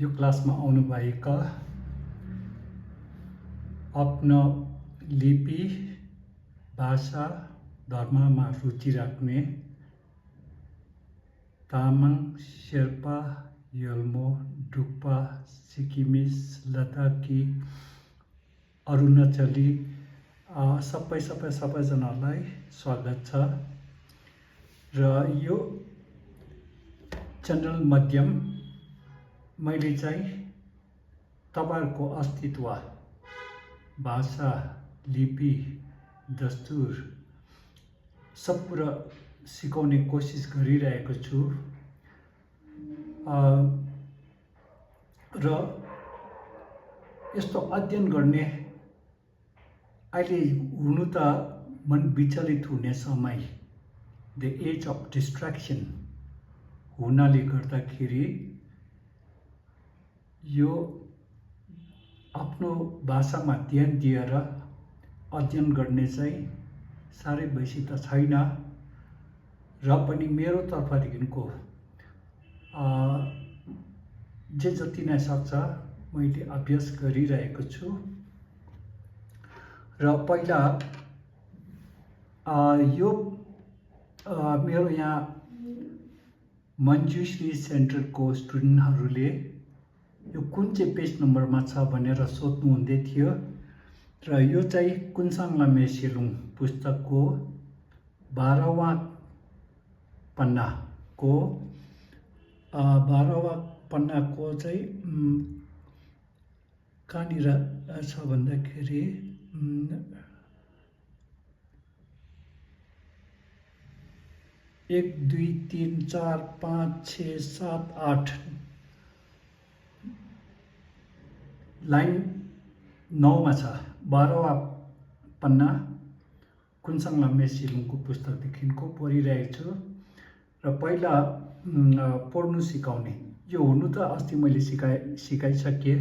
यो क्लासमा आउनुभएका आफ्नो लिपि भाषा धर्ममा रुचि राख्ने तामाङ, शेर्पा, यल्मो, डुक्पा, सिक्किमिस, लद्दाखी, अरुणाचली सबैजनालाई स्वागत छ। र यो च्यानल माध्यम मैले चाहिँ तपाईहरुको अस्तित्व, भाषा, लिपि, दस्तुर सब कुरा सिकाउने कोसिस गरिरहेको छु। र यस्तो अध्ययन गर्ने अहिले हुनु त मन विचलित हुने समय, द एज अफ डिस्ट्र्याक्सन हुनाले गर्दाखेरि यो आफ्नो भाषामा ध्यान दिएर अध्ययन गर्ने चाहिँ साह्रै बेसी त छैन, र पनि मेरो तर्फदेखिको जे जति नै सक्छ मैले अभ्यास गरिरहेको छु। र पहिला यो मेरो यहाँ मञ्जुश्री सेन्टरको स्टुडेन्टहरूले यो कुन चाहिँ पेज नम्बरमा छ भनेर सोध्नु हुँदै थियो। र यो चाहिँ कुन्साङ लामे सेलुङ पुस्तकको 12वां पन्नाको 12वां पन्नाको चाहिँ कहाँनिर छ भन्दाखेरि 1 2 3 4 5 6 7 8 लाइन 9 मा छ। 12वां पन्ना कुन्साङ लामे सेलुङको पुस्तकदेखिको पढिरहेको छु। र पहिला पढ्नु सिकाउने यो हुनु त अस्ति मैले सिकाइसकेँ।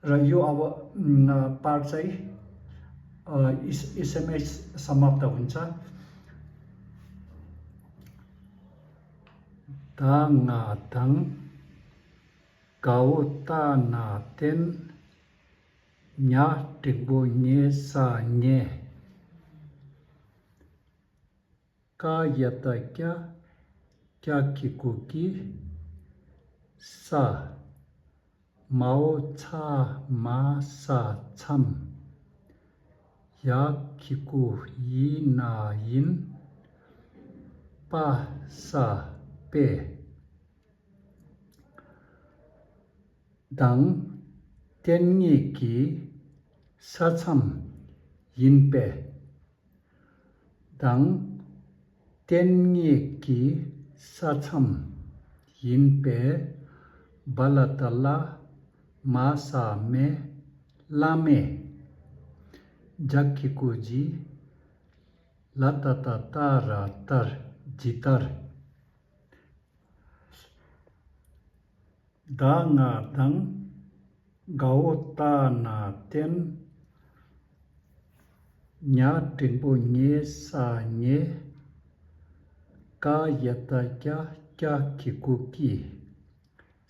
र यो अब पाठ चाहिँ यसैमै समाप्त हुन्छ। दाङादाङ गाओ ता ना तेन न्या टिङ्बो nye सा nye का यता क्या किकुकी सा माओ छा मा सा छम या किकु यी ना यिन पा सा पे दाङ तेन्ये की सछम यिन पे दाङ तेन्ये की सछम यिन पे बलतला मासा में लामे जक्किकुजी लतततारा तर जितर दाङादाङ गाओ ता ना तेन न्या टिङ्बो nye सा nye का यता क्या किकुकी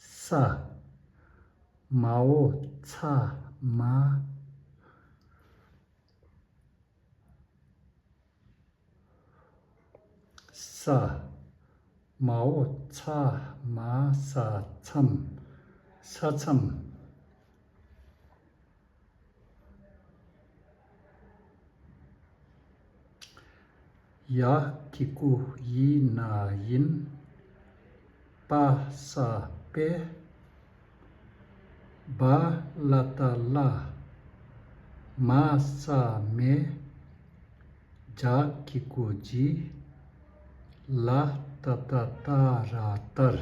सा माओ छा मा सा माओ छा मा सा छम सछम या किकु यी ना यिन पा सा पे बा लता ला मा सा में जा किकु जी ला तता तारा तर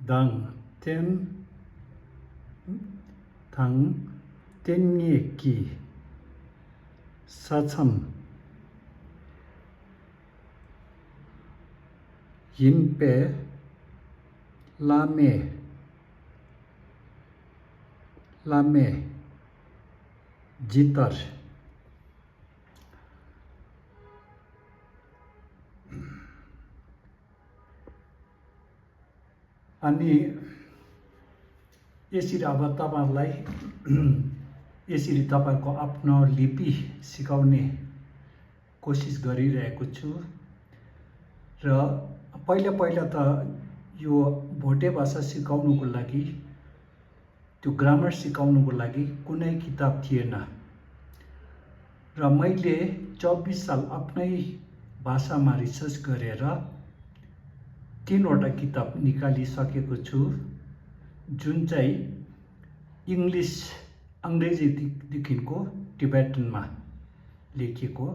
दाङ तेन्ये की सछम यिन पे लामे जितर अनि यसरी अब तपाईहरुलाई यसरी तपाईको आफ्नो लिपि सिकाउने कोसिस गरिरहेको छु र पहिला त यो भोटे भाषा सिकाउनुको लागि त्यो ग्रामर सिकाउनुको लागि कुनै किताब थिएन र मैले 24 साल आफ्नै भाषामा रिसर्च गरेर 3 वटा किताब निकालिसकेको छु जुन चाहिँ इंग्लिश अंग्रेजीदेखिको टिबेटनमा लेखिएको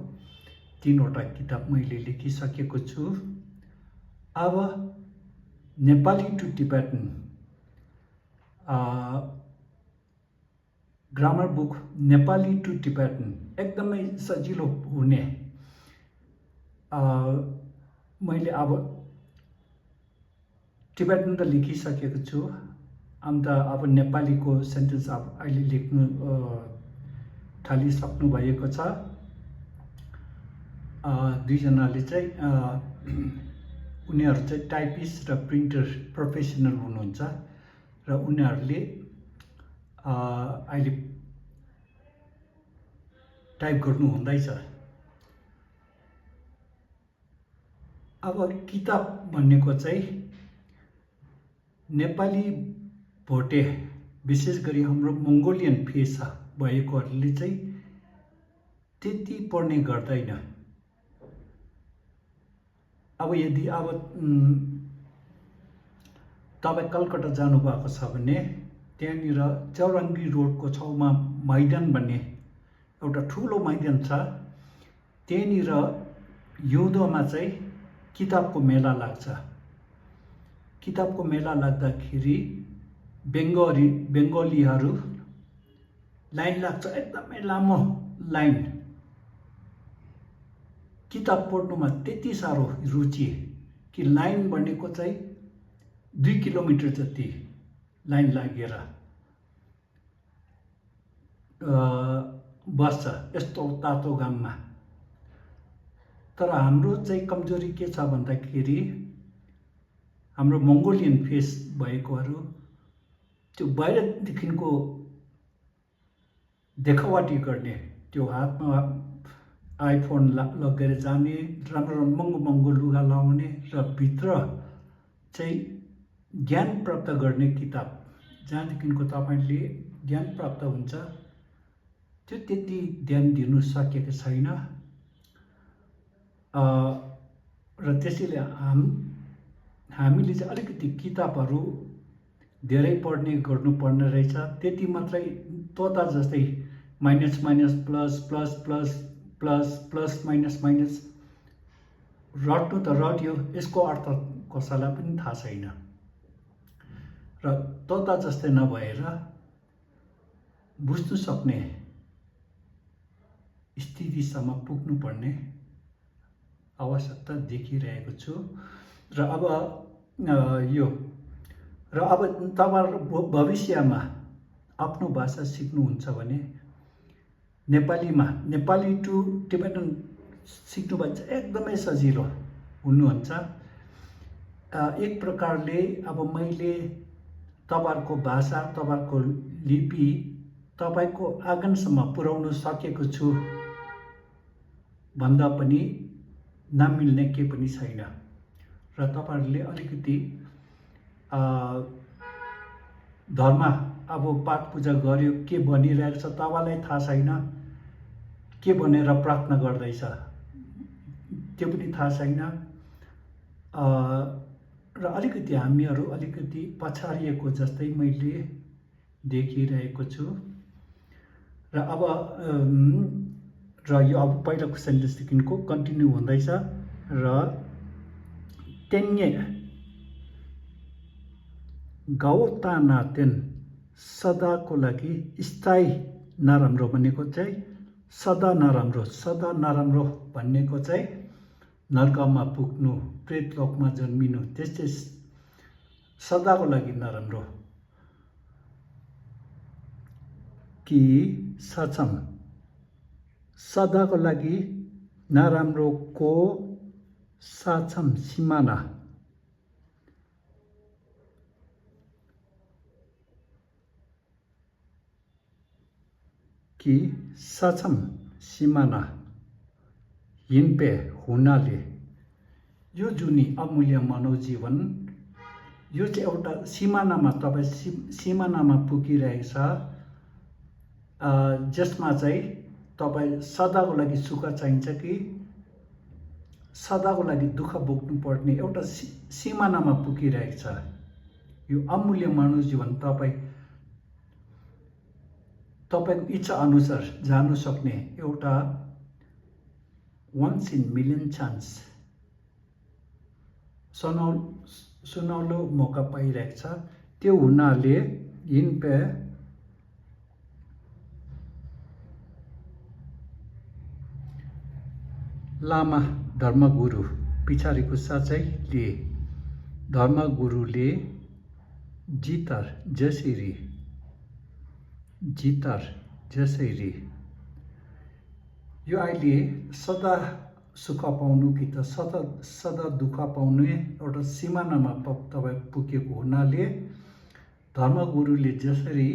3 वटा किताब मैले लेखिसकेको छु। अब Nepali to Tibetan grammar book Nepali to Tibetan एकदमै सजिलो हुने मैले अब टिबेटन त लेखिसकेको छु अन्त अब नेपालीको सेन्टेन्स अब अहिले लेख्नु थालिसक्नु भएको छ। दुईजनाले चाहिँ उनीहरू चाहिँ टाइपिस्ट र प्रिन्टर प्रोफेसनल हुनुहुन्छ र उनीहरूले अहिले टाइप गर्नु हुँदैछ। अब किताब भनेको चाहिँ नेपाली भोटे विशेष गरी हाम्रो मंगोलियन फेस भएकोहरूले चाहिँ त्यति पढ्ने गर्दैन। अब यदि अब तपाईं कलकत्ता जानु भएको छ भने त्यहाँनिर चौरङ्गी रोडको छेउमा मैदान भन्ने एउटा ठुलो मैदान छ। त्यहाँनिर हिउँदोमा चाहिँ किताबको मेला लाग्छ। किताबको मेला लाग्दाखेरि बेङ्गलीहरू लाइन लाग्छ, एकदमै लामो लाइन। किताब पढ्नुमा त्यति साह्रो रुचि कि लाइन भनेको चाहिँ 2 किलोमिटर जति लाइन लागेर बस्छ यस्तो तातो घाममा। तर हाम्रो चाहिँ कमजोरी के छ भन्दाखेरि हाम्रो मंगोलियन फेस भएकोहरू त्यो बाहिरदेखिको देखावटी गर्ने, त्यो हातमा आइफोन लगेर जाने, राम्रो महँगो लुगा लाउने र भित्र चाहिँ ज्ञान प्राप्त गर्ने किताब जहाँदेखिको तपाईले ज्ञान प्राप्त हुन्छ त्यो त्यति ध्यान दिनु सकेको छैन। र त्यसैले हामीले चाहिँ अलिकति किताबहरू धेरै पढ्ने गर्नुपर्ने रहेछ। त्यति मात्रै तोता जस्तै minus minus plus plus plus plus plus minus minus रट्नु त रट्यो, यसको अर्थ कसैलाई पनि थाहा छैन। र तोता जस्तै नभएर बुझ्नु सक्ने स्थितिसम्म पुग्नुपर्ने आवश्यकता देखिरहेको छु। र अब तपाईहरु भविष्यमा आफ्नो भाषा सिक्नुहुन्छ भने नेपाली टु टिबेटन सिक्नु भने एकदमै सजिलो हुनुहुन्छ। एक प्रकारले अब मैले तपाईहरुको भाषा, तपाईहरुको लिपि तपाईको आँगनसम्म पुर्याउन सकेको छु भन्दा पनि नमिल्ने के पनि छैन। र तपाईहरुले अलिकति धर्म अब पाठ पूजा गर्यो, के भनिरहेको छ तपाईलाई थाहा छैन, के भनेर प्रार्थना गर्दैछ त्यो पनि थाहा छैन। र अलिकति हामीहरू अलिकति पछाडिएको जस्तै मैले देखिरहेको छु। र अब यो अब पहिलाको सेन्टेन्सदेखिको कन्टिन्यू हुँदैछ। र तेन्ये गाउँतानातेन सदाको लागि स्थायी नराम्रो भनेको चाहिँ सदा नराम्रो भनेको चाहिँ नरकमा पुग्नु, प्रेतलोकमा जन्मिनु, त्यस्तै सदाको लागि नराम्रो कि सचम सदाको लागि नराम्रोको साक्षम सिमाना कि सक्षम सिमाना हिँडपे हुनाले यो जुनी अमूल्य मानव जीवन यो चाहिँ एउटा सिमानामा तपाईँ सिमानामा पुगिरहेछ जसमा चाहिँ तपाईँ सदाको लागि सुख चाहिन्छ कि सदाको लागि दुःख भोग्नु पर्ने एउटा सिमानामा पुगिरहेको छ। यो अमूल्य मानव जीवन तपाईँको इच्छा अनुसार जानु सक्ने एउटा वन्स इन मिलियन चान्स सुनौलो मौका पाइरहेको छ। त्यो हुनाले यिनपे लामा धर्मगुरु पछाडिको साँच्चैले धर्मगुरुले जितार जसरी यो अहिले सदा सुख पाउनु कि त सदा दुःख पाउने एउटा सिमानामा तपाईँ पुगेको हुनाले धर्मगुरुले जसरी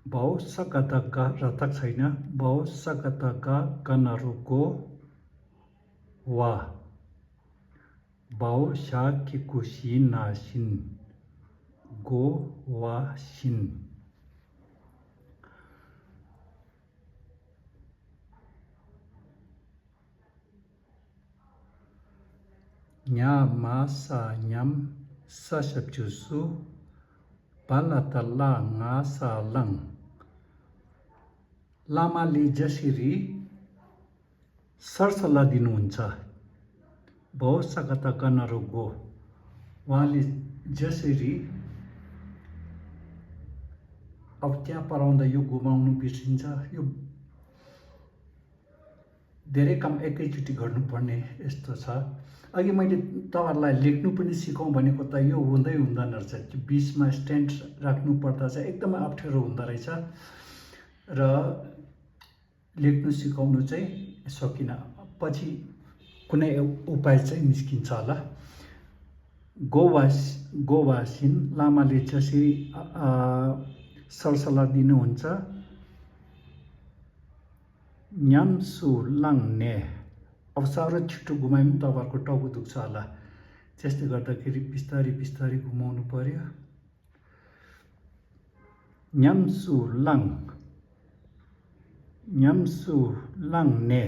भाव सकतका रतक छैन भाव सकतका कनहरूको वा भाव साकेको सिनासिन गो वा सिन न्यामा सा न्याम ससप्चुसु पालातला nga सा लङ लामाले जसरी सरसल्लाह दिनुहुन्छ भाव सकता कनहरूको उहाँले जसरी अब त्यहाँ पराउँदा यो गुमाउनु बिर्सिन्छ यो धेरै काम एकैचोटि गर्नुपर्ने यस्तो छ। अघि मैले तपाईँहरूलाई लेख्नु पनि सिकाउँ भनेको त यो हुँदैन रहेछ त्यो बिचमा स्ट्यान्ड राख्नु पर्दा चाहिँ एकदमै अप्ठ्यारो हुँदो रहेछ र लेख्नु सिकाउनु चाहिँ सकिनँ। पछि कुनै उपाय चाहिँ निस्किन्छ होला। गोवासिन लामाले जसरी सरसल्लाह दिनुहुन्छ न्याम्सु लाङ्ने अब साह्रो छिटो घुमायो भने तपाईँहरूको टाउको दुख्छ होला त्यसले गर्दाखेरि बिस्तारै बिस्तारै घुमाउनु पर्यो। न्याम्सु लाङ्ने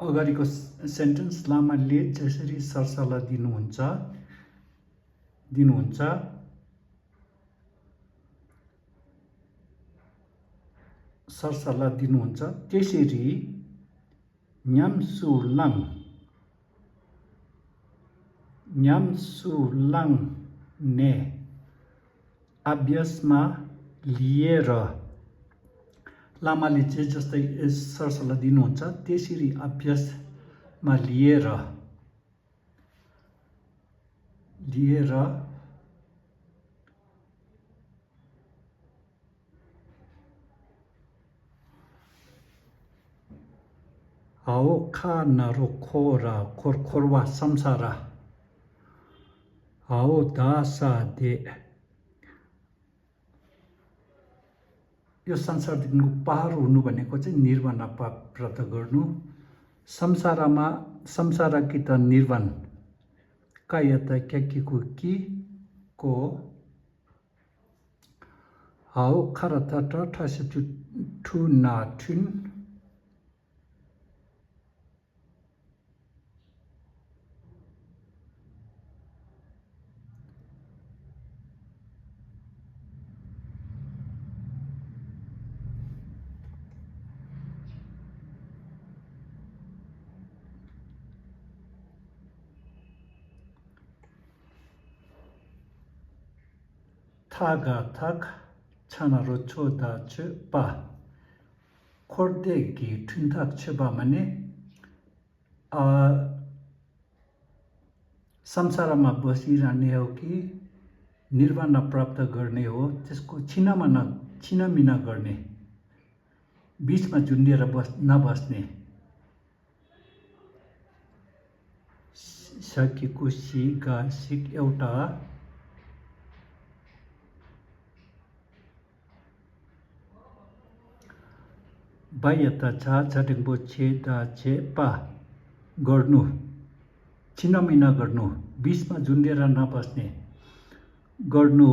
अगाडिको सेन्टेन्स लामाले जसरी सरसल्लाह दिनुहुन्छ त्यसरी न्याम्सु लाङ्ने अभ्यासमा लिएर लामाले चाहिँ जस्तै सरसल्लाह दिनुहुन्छ त्यसरी अभ्यासमा लिएर हाओ खा नरो खोरा खोरवा संसारा हाओ दासा दे यो संसारदेखिको पार हुनु भनेको चाहिँ निर्वाणा प्राप्त गर्नु। संसार कि त निर्वाण कायता क्याकीको कि को हाओ खरता ठसचु ठु ना ठुन 타가탁 차나로 초다츠 바 코르데기 튼탁 छबामने संसारमा बसिरहने हो कि निर्वाणा प्राप्त गर्ने हो, त्यसको छिनामिना गर्ने, बीचमा झुन्डिएर नबस्ने। सकेको सिक एउटा बाह्यता छाडेङ्बो छेपा गर्नु, छिनामिना गर्नु, बीचमा झुन्डेर नबस्ने गर्नु।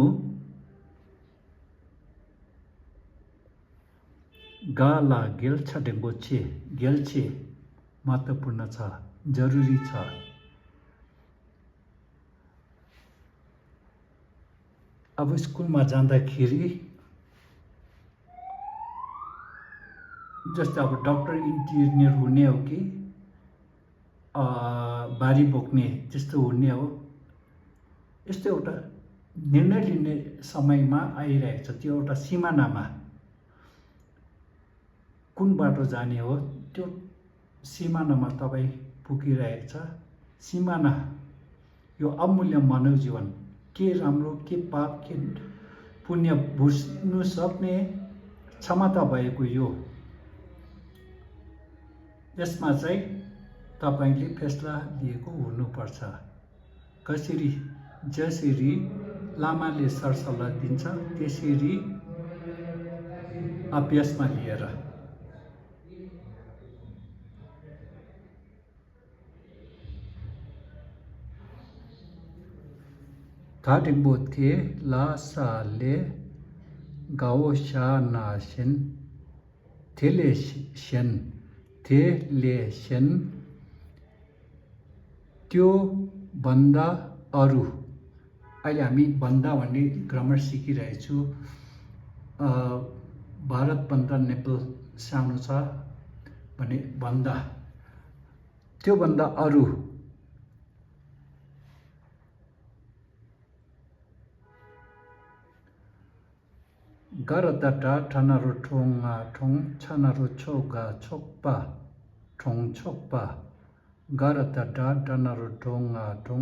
गाला गेल छाडेङ्बो गेल्छे महत्त्वपूर्ण छ, जरुरी छ। अब स्कुलमा जाँदाखेरि जस्तै अब डक्टर इन्जिनियर हुने हो कि बारी बोक्ने त्यस्तो हुने हो, यस्तो एउटा निर्णय लिने समयमा आइरहेको छ। त्यो एउटा सिमानामा कुन बाटो जाने हो, त्यो सिमानामा तपाईँ पुगिरहेको छ। सिमाना यो अमूल्य मानव जीवन, के राम्रो के पाप के पुण्य बुझ्नु सक्ने क्षमता भएको यसमा चाहिँ तपाईले फैसला लिएको हुनुपर्छ। जसरी लामाले सरसल्लाह दिन्छ त्यसरी अभ्यासमा लिएर। थाडेङ्बो थे लासाले गाओशानासेन थेलेसेन त्यो भन्दा अरू। अहिले हामी भन्दा भन्ने ग्रामर सिकिरहेछु। भारत भन्दा नेपाल सानो छ भने भन्दा, त्यो भन्दा अरू। गारदाटा ठानारो ठोङा ठोङ छानारो छोगा छोक्पा ठोङ छोक्पा। गारदाटा ठानारो ठोङा ठोङ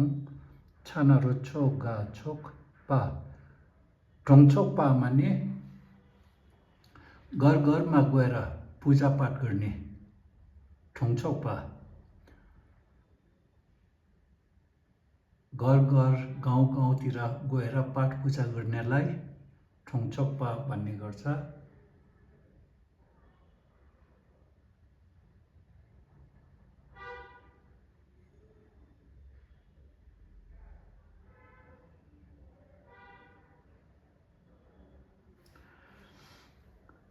छानारो छोगा छोक्पा। ठोङ छोक्पा माने घर घरमा गएर पूजापाठ गर्ने, ठोङ छोक्पा। घर गाउँतिर गएर पाठ पूजा गर्नेलाई ठोङछोक्पा भन्ने गर्छ।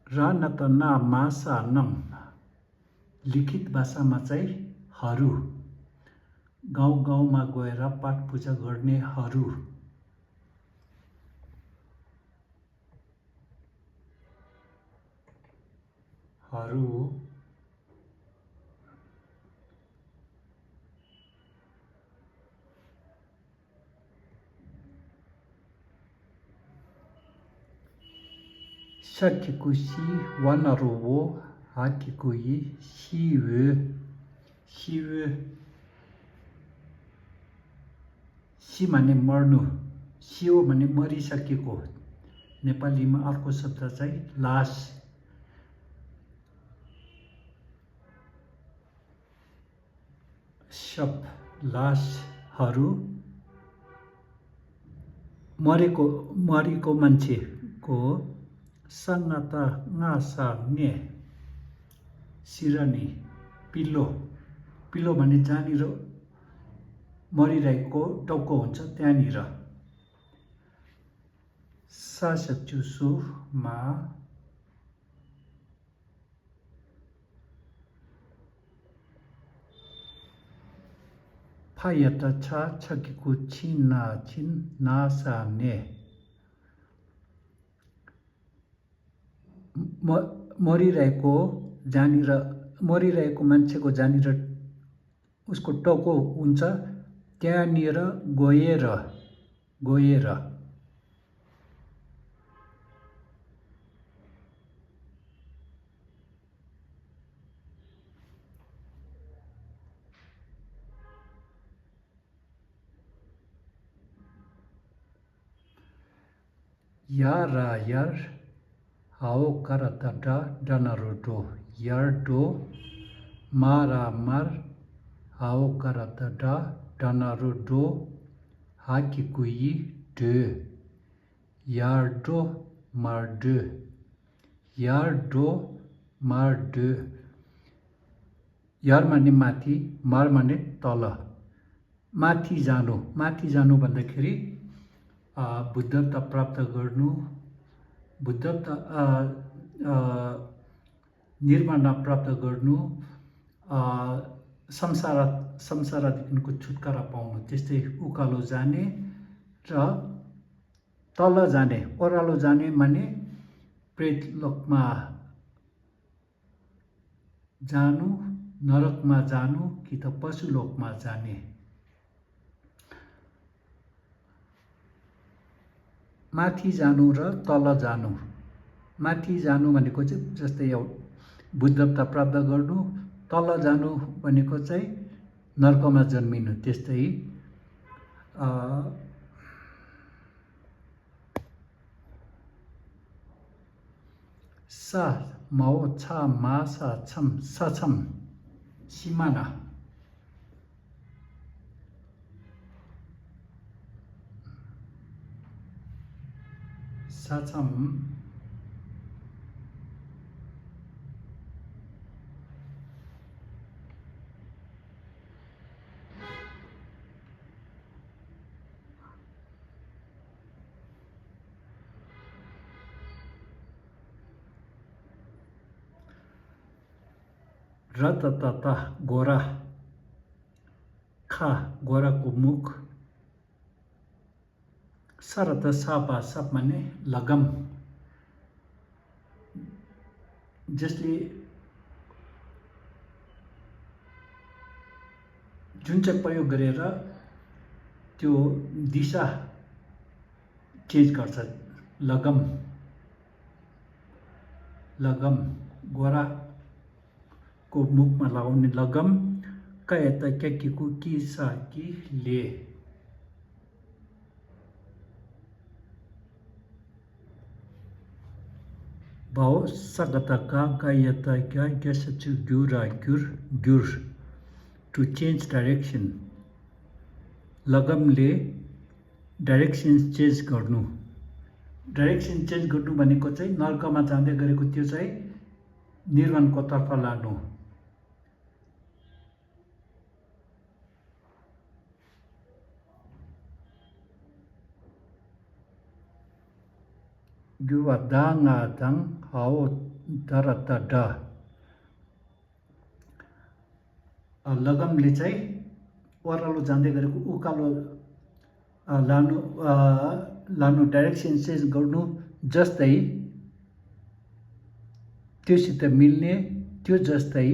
रानतना मासानम लिखित भाषामा चाहिँ हरू, गाउँमा गएर पाठ पूजा गर्नेहरू। सकेको सी वानारो वो हाकेको यी सिवे सी माने मर्नु, सियो माने मरिसकेको। नेपालीमा अर्को शब्द चाहिँ लास। लासहरू मरेको मान्छेको सङ्गाता गासा ने सिरानी पिल्लो भने जहाँनिर मरिरहेको टाउको हुन्छ त्यहाँनिर। सासचुसुमा फायता छकेको छिन नासाने मरिरहेको मान्छेको जहाँनिर उसको टाउको हुन्छ त्यहाँनिर गएर। यारा यार हाओ karata da danarudo yardo mara mar हाओ karata da danarudo hakikui de yardo marde yardo marde यार माने माथि मार माने तल माथि जानु भन्दाखेरि बुद्धता प्राप्त गर्नु बुद्धता निर्वाण प्राप्त गर्नु संसारदेखिको छुटकारा पाउनु त्यस्तै उकालो जाने र तल जाने ओह्रालो जाने माने प्रेत लोकमा जानु नरकमा जानु कि त पशु लोकमा जाने माथि जानु र तल जानु माथि जानु भनेको चाहिँ जस्तै बुद्धता प्राप्त गर्नु तल जानु भनेको चाहिँ नरकमा जन्मिनु त्यस्तै सा माओ छा मा सा छम सछम सिमाना सछम रततता गोरा खा गोराको मुख सरत सापा सप माने लगम जसले जुन चाहिँ प्रयोग गरेर त्यो दिशा चेन्ज गर्छ लगम लगम गोरा को मुखमा लगाउने लगम कयता क्याकीको कि सा कि ले भाव सगतका गायता क्या गेसचु ग्युरा ग्युर टु चेन्ज डाइरेक्सन लगमले डाइरेक्सन चेन्ज गर्नु भनेको चाहिँ नर्कमा जाँदै गरेको त्यो चाहिँ निर्वाणको तर्फ लानु Gua dangadang hao daratada लगमले चाहिँ ओह्रालो जाँदै गरेको उकालो लानु डाइरेक्सन चेन्ज गर्नु जस्तै त्योसित मिल्ने त्यो जस्तै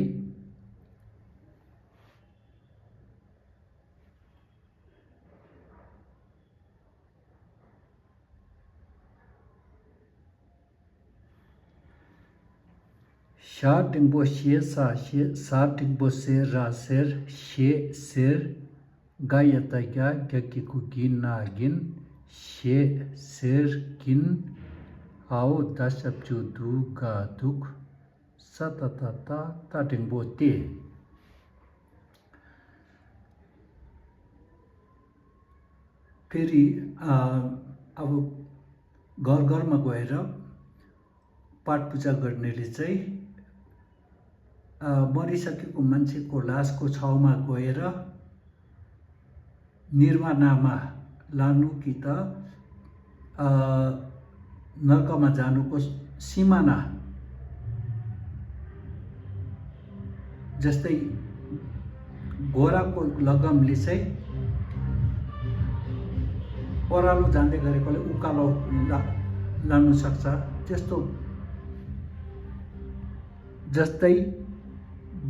Sha tingbo she sa tingbo se ra ser she ser gayata ga gakiku gin na gin she ser gin ao dasapchu du ga duk satatata ta tingbo te फेरि अब घर गएर पाठ पूजा गर्नेले चाहिँ मरिसकेको मान्छेको लासको छाउमा गएर निर्वाणमा लानु कि त नर्कमा जानुको सिमाना जस्तै घोडाको लगमले चाहिँ ओह्रालो जाँदै गरेकोले उकालो लानु सक्छ त्यस्तो जस्तै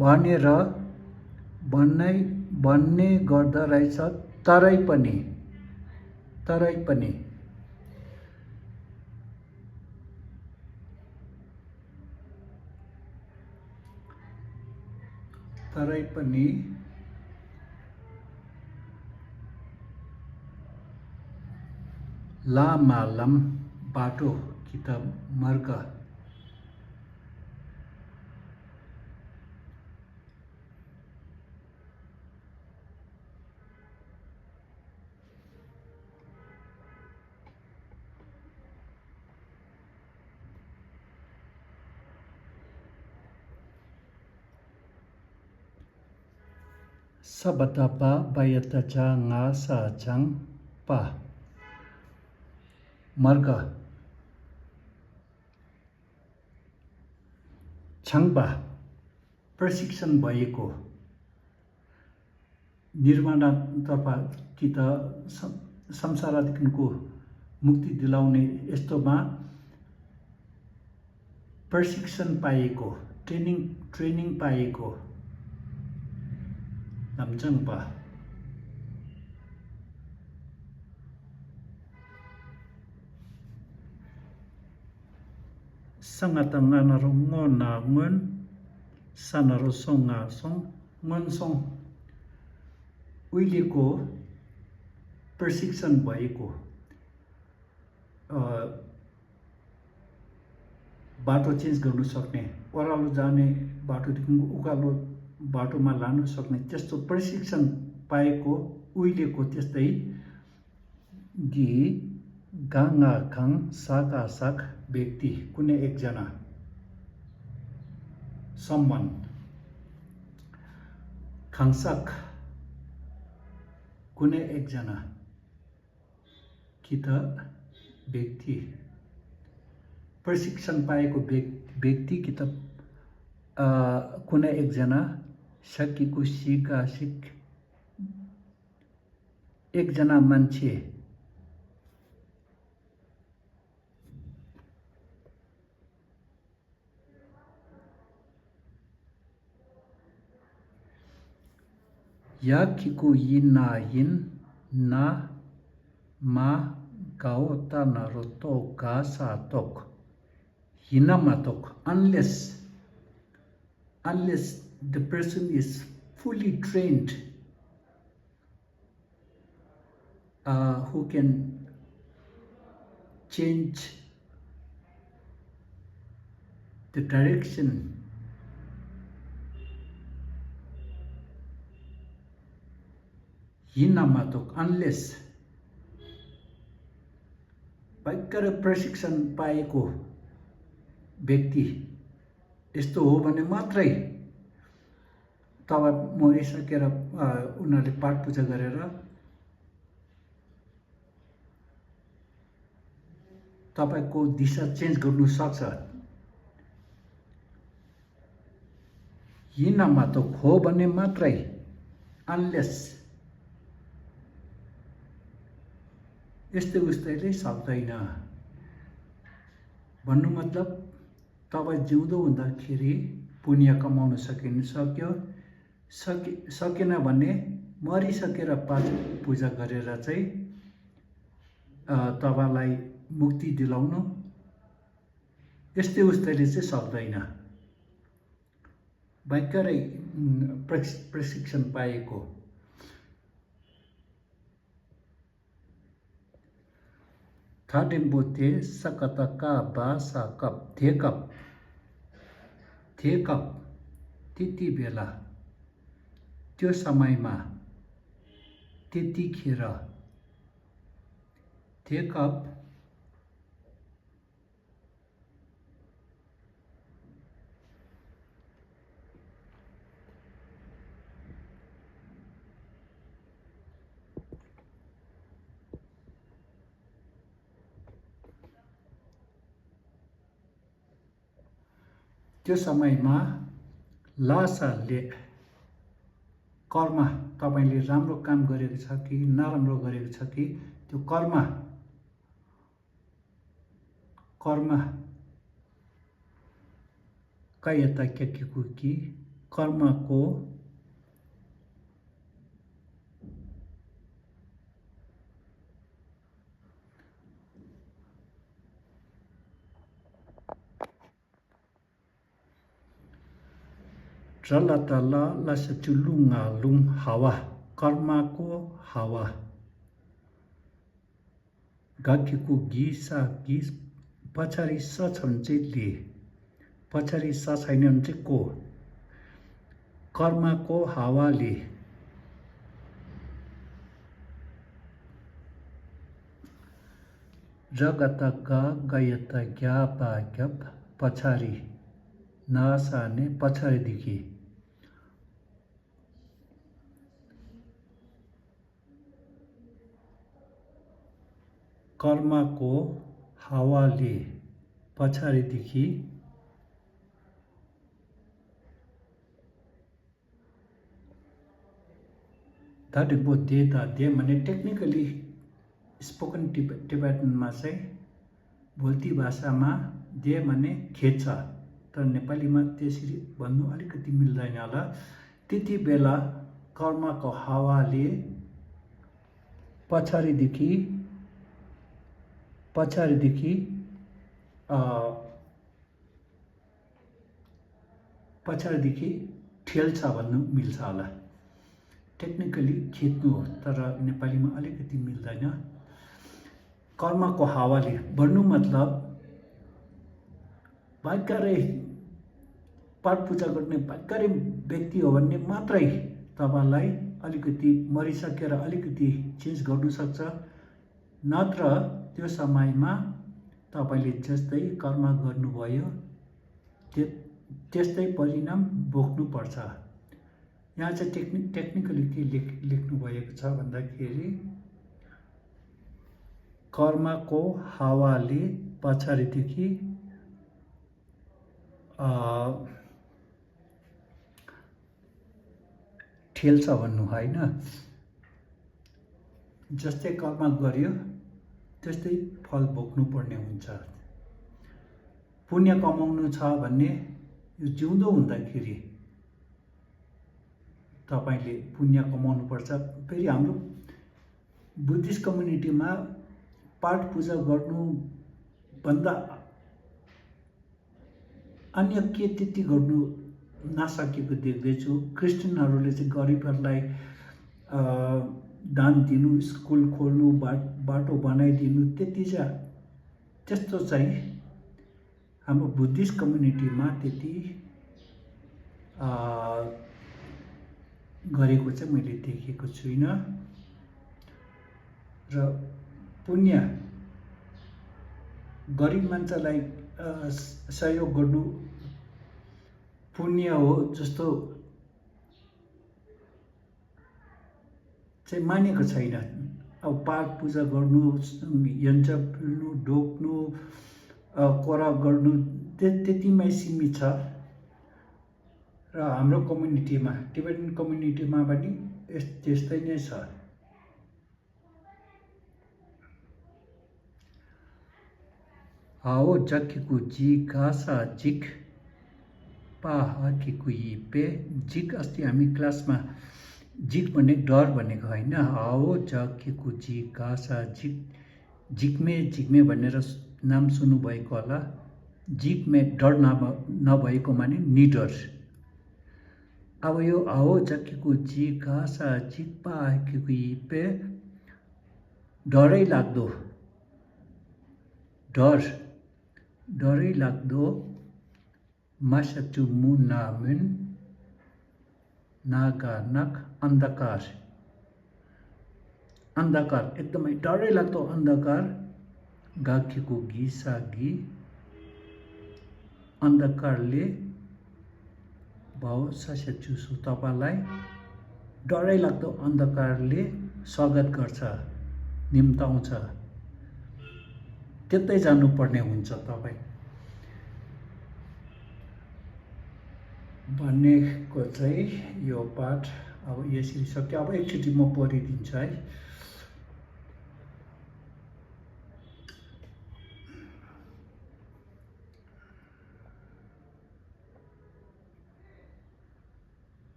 भनेर भन्ने गर्दा रहेछ तरै पनि लामालम बाटो कि त मार्ग Sabatapa bayatacha nga sa chang pa marga छाङबा प्रशिक्षण भएको निर्माणतर्फ कि त संसारदेखिको मुक्ति दिलाउने यस्तोमा प्रशिक्षण पाएको ट्रेनिङ पाएको लम्चङबा sangata nga naro ngona ngon sanaro songa song ngon song उहिलेको प्रशिक्षण भएको बाटो चेन्ज गर्न सक्ने ओह्रालो जाने बाटोदेखि उकालो बाटोमा लान सक्ने त्यस्तो प्रशिक्षण पाएको उहिलेको त्यस्तै गि गाङा खाङ साका साक व्यक्ति कुनै एकजना सम्मान खाङसाक कुनै एकजना कि त व्यक्ति प्रशिक्षण पाएको व्यक्ति कि त कुनै एकजना सकेको सिक एकजना मान्छे याकिको यिना yin na ma gao ta naruto ga sa tok hinama tok unless the person is fully trained who can change the direction हिनामातोक unless भयंकर प्रशिक्षण पाएको व्यक्ति यस्तो हो भने मात्रै तब मरिसकेर उनीहरूले पाठ पूजा गरेर तपाईको दिशा चेन्ज गर्नु सक्छ हिनामातोक हो भने मात्रै unless यस्तै उस्तैले सक्दैन भन्नु मतलब तपाईं जिउँदो हुँदाखेरि पुण्य कमाउन सकेन भने मरिसकेर पाठ पूजा गरेर चाहिँ तपाईलाई मुक्ति दिलाउनु यस्तै उस्तैले चाहिँ सक्दैन भयंकरै प्रशिक्षण पाएको थाडेम्बोते सकतका बासा कप थेकप त्यति बेला त्यो समयमा त्यतिखेर थेकप त्यो समयमा लासाले कर्म तपाईले राम्रो काम गरेको छ कि नराम्रो गरेको छ कि त्यो कर्म कायता केकेको कि कर्मको Ralatala lasatulunga lung hawa कर्मको हावा गाकीको गीसा गीस पछाडि स छ भने चाहिँ ले, पछाडि स छैन भने चाहिँ को। कर्मको हावाले, जगत ग गयत ग्या पा ग्यप, पछाडि नसाने पछाडिदेखि। कर्मको हावाले पछाडिदेखि धाटुको देता दे भने टेक्निकली स्पोकन टिबेटनमा चाहिँ बोल्ती भाषामा दे भने खेच्छ, तर नेपालीमा त्यसरी भन्नु अलिकति मिल्दैन होला। त्यति बेला कर्मको हावाले पछाडिदेखि ठेल्छ भन्नु मिल्छ होला। टेक्निकली खिच्नु हो, तर नेपालीमा अलिकति मिल्दैन। कर्मको हावाले भन्नु मतलब भाग्यरै पाठ पूजा गर्ने भाग्यरै व्यक्ति हो भने मात्रै तपाईँलाई अलिकति मरिसकेर अलिकति चेन्ज गर्नु सक्छ, नत्र त्यो समयमा तपाईँले जस्तै कर्म गर्नुभयो त्यस्तै परिणाम भोग्नुपर्छ। यहाँ चाहिँ टेक्निकली के लेख्नु भएको छ भन्दाखेरि कर्मको हावाले पछाडिदेखि ठेल्छ भन्नु होइन। जस्तै कर्म गर्यो त्यस्तै फल भोग्नु पर्ने हुन्छ। पुण्य कमाउनु छ भन्ने यो जिउँदो हुँदाखेरि तपाईले पुण्य कमाउनु पर्छ। फेरि हाम्रो बुद्धिस्ट कम्युनिटीमा पाठ पूजा गर्नुभन्दा अन्य के त्यति गर्नु नसकेको देख्दैछु। क्रिस्चियनहरूले चाहिँ गरिबहरूलाई दान दिनु, स्कुल खोल्नु, बाटो बनाइदिनु, त्यस्तो चाहिँ हाम्रो बुद्धिस्ट कम्युनिटीमा त्यति गरेको चाहिँ मैले देखेको छुइनँ। र पुण्य गरिब मान्छेलाई सहयोग गर्नु पुण्य हो जस्तो चाहिँ मानेको छैन। अब पाठ पूजा गर्नु, यन्त्र पिल्नु, ढोक्नु, कोरा गर्नु त्यतिमै सीमित छ। र हाम्रो कम्युनिटीमा, टिबेटन कम्युनिटीमा पनि त्यस्तै नै छ। आओ जक्कीको जी गासा जिक पाहाकीको पे जिक। अस्ति हामी क्लासमा जिक भने डर भनेको होइन। आओ जक्कीको जी गासा जिक, जिक्मे भनेर नाम सुन्नुभएको होला। जिकमे डर नभएको माने निडर। अब यो आओ जक्कीको जी गासा जिक पाहाकीको पे डरै लाग्दो, डरै लाग्दो मासचुमु नामुन नागानक अन्धकार, एकदमै डरै लाग्दो अन्धकार। गाखीको गिसागी अन्धकारले भाउ सस्यचुसु, तपाईँलाई डरै लाग्दो अन्धकारले स्वागत गर्छ, निम्ताउँछ। त्यतै जानुपर्ने हुन्छ तपाईँ भनेको चाहिँ यो पाठ अब यसरी सक्यो। अब एकचोटि म पढिदिन्छु है।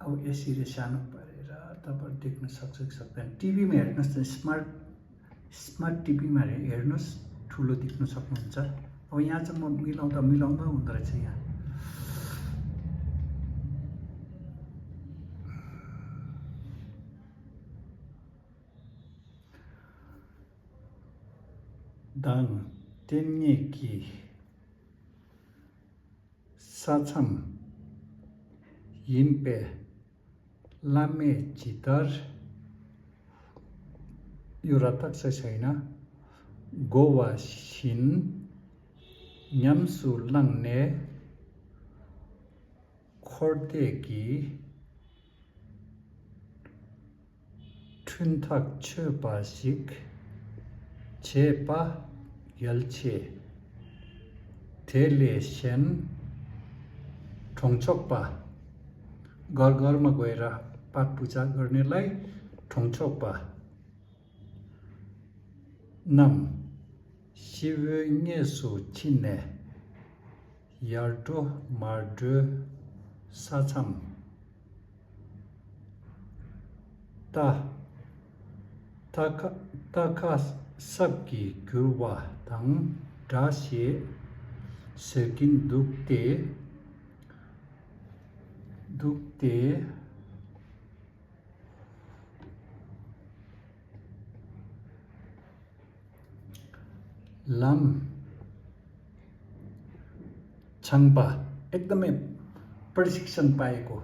अब यसरी सानो पारेर तपाईँ देख्न सक्छ कि सक्दैन। टिभीमा हेर्नुहोस् त, स्मार्ट टिभीमा हेर्नुहोस्, ठुलो देख्न सक्नुहुन्छ। अब यहाँ चाहिँ म मिलाउँदा हुँदो रहेछ। यहाँ दाङ तेन्येकी साछम यिम्पे लामे चितर यो रटक चाहिँ छैन गोवा सिन न्याम्सु लाङ्ने खोर्देकी ठुन्थक छपासिक छेपा यल्छे थेले सेन ठोङछोक्पा घर घरमा गएर पाठ पूजा गर्नेलाई ठोङछोक्पा नम शिवन्येसु छिन्ने यार्टो मार्डो साछम ताका सबकी गुवा तंग दासे सेकिन दुखते लाम छाङ्पा एकदमै प्रशिक्षण पाएको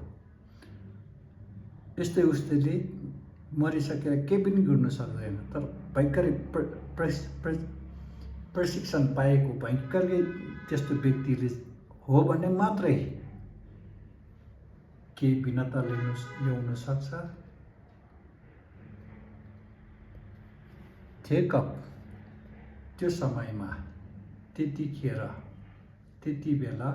यस्तै उस्तैले मरिसकेर केही पनि गर्न सक्दैन तर भयङ्करै प्रशिक्षण पाएको भयङ्करै त्यस्तो व्यक्तिले हो भने मात्रै केही भिन्नता ल्याउन सक्छ थेकअप त्यो समयमा त्यति बेला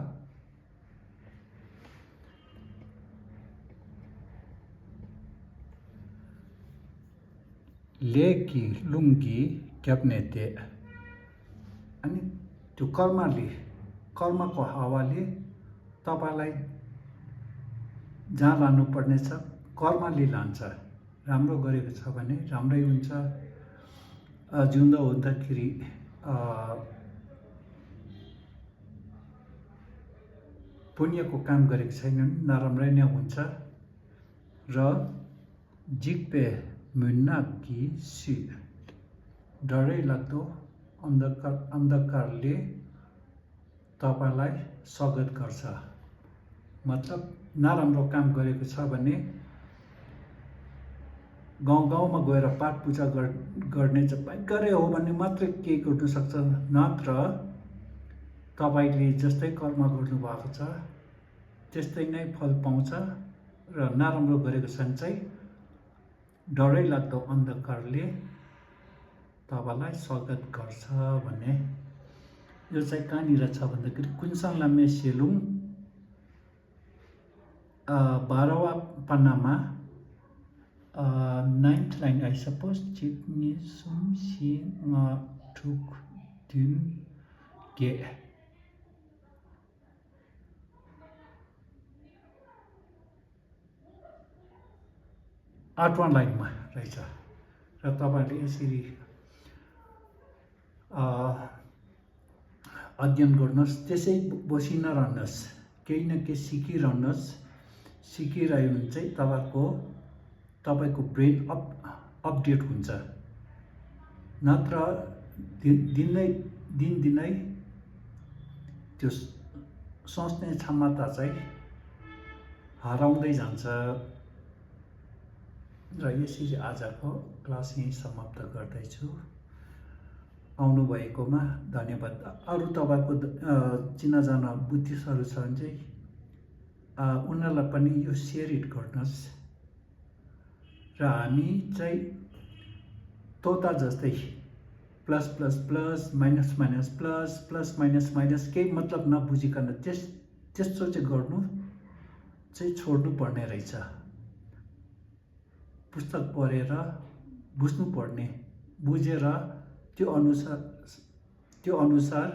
लेकी लुङ्गी क्याप्नेते अनि त्यो कर्मको हावाले तपाईलाई जहाँ लानुपर्नेछ कर्मले लान्छ राम्रो गरेको छ भने राम्रै हुन्छ जिउँदो हुँदाखेरि पुण्यको काम गरेको छैन नराम्रै नै हुन्छ र जिग्पे मुन्नाकी सी डरै लाग्दो अन्धकारले तपाईलाई स्वागत गर्छ मतलब नराम्रो काम गरेको छ भने गाउँमा गएर पाठ पूजा गर्ने चाहिँ भयङ्करै हो भने मात्रै केही गर्नु सक्छ नत्र तपाईले जस्तै कर्म गर्नुभएको छ त्यस्तै नै फल पाउँछ र नराम्रो गरेको छ भने चाहिँ डरै लाग्दो अन्धकारले तपाईलाई स्वागत गर्छ भन्ने यो चाहिँ कहाँनिर छ भन्दाखेरि कुन्साङ लामे Sailung 12वां पन्नामा 9th line I suppose Chitni Sum Si Nga Thuk Dun Ge 8वां लाइनमा रहेछ र तपाईले यसरी अध्ययन गर्नुहोस् त्यसै बसी नरहनुहोस् केही न केही सिकिरह्यो भने चाहिँ तपाईको ब्रेन अपडेट हुन्छ नत्र दिनदिनै त्यो सोच्ने क्षमता चाहिँ हराउँदै जान्छ र यसरी आजको क्लास यही समाप्त गर्दैछु आउनु भएकोमा धन्यवाद अरु तपाईको चिनाजाना बुद्धिस्टहरु छ भने चाहिँ उनीहरुलाई पनि यो शेयर इट गर्नुहोस् र हामी चाहिँ तोता जस्तै plus plus plus minus minus plus plus minus minus केही मतलब नबुझिकन त्यस्तो चाहिँ गर्नु चाहिँ छोड्नु पर्ने रहेछ पुस्तक पढेर बुझ्नु पर्ने बुझेर त्यो अनुसार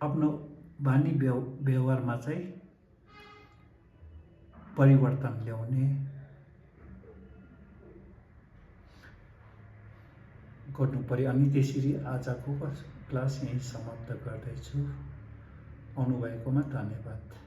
आफ्नो बानी व्यवहारमा चाहिँ परिवर्तन ल्याउने गर्नु पर्यो अनि त्यसरी आजको क्लास यही समाप्त गर्दैछु आउनु भएकोमा धन्यवाद।